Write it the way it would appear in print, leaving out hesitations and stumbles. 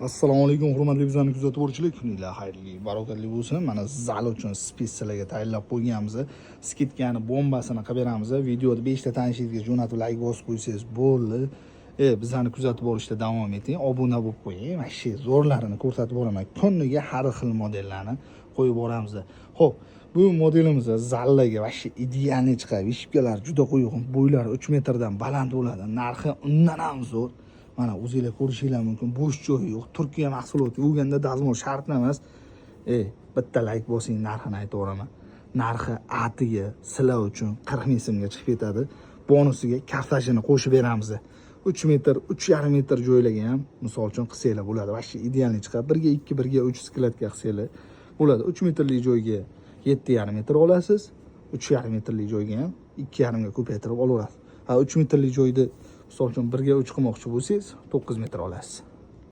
Assalomu alaykum, hurmatli bizlarni kuzatib boruvchilar. Kuninglar xayrli, barakatli bo'lsin. Mana zal uchun спец larga tayyorlab qo'yganmiz. Скидка ni bombasini qilib beramiz. Videoda 5 ta tanishingizga jo'natib, layk bosib qo'ysangiz bo'ldi. Bizlarni kuzatib borishda davom eting, obuna bo'lib qo'ying. Mana shu zo'rlarini ko'rsatib boraman. Kuniga har xil modellarni qo'yib boramiz. Xo'p, bu modelimiz zallaga вообще идеальный chiqadi. Вышибка lar juda quyuq, bo'ylari 3 metrdan baland bo'ladi. Narxi undan ham zo'r. Mana, o'zinglar ko'rishinglar mumkin, bo'sh joyi yo'q. Turkiya mahsuloti bo'lganda dazmol shart emas. Bitta layk bosing, narxini aytaveraman. Narxi atiga sizlar uchun 40 ming so'mga chiqib ketadi. Bonusiga kortajini qo'shib beramiz. 3 metr, 3,5 metr joylarga ham, misol uchun, qilsanglar bo'ladi. Вообще идеальный chiqadi. 1 ga 2, 1 ga 3 склад ga qilsanglar bo'ladi. 3 metrli joyga 7,5 metr olasiz, 3,5 metrli joyga ham 2,5 ga ko'paytirib olaverasiz. Ha, 3 metrli joyda, misol uchun, 1 ga 3 qilmoqchi bo'lsangiz, 9 metr olasiz.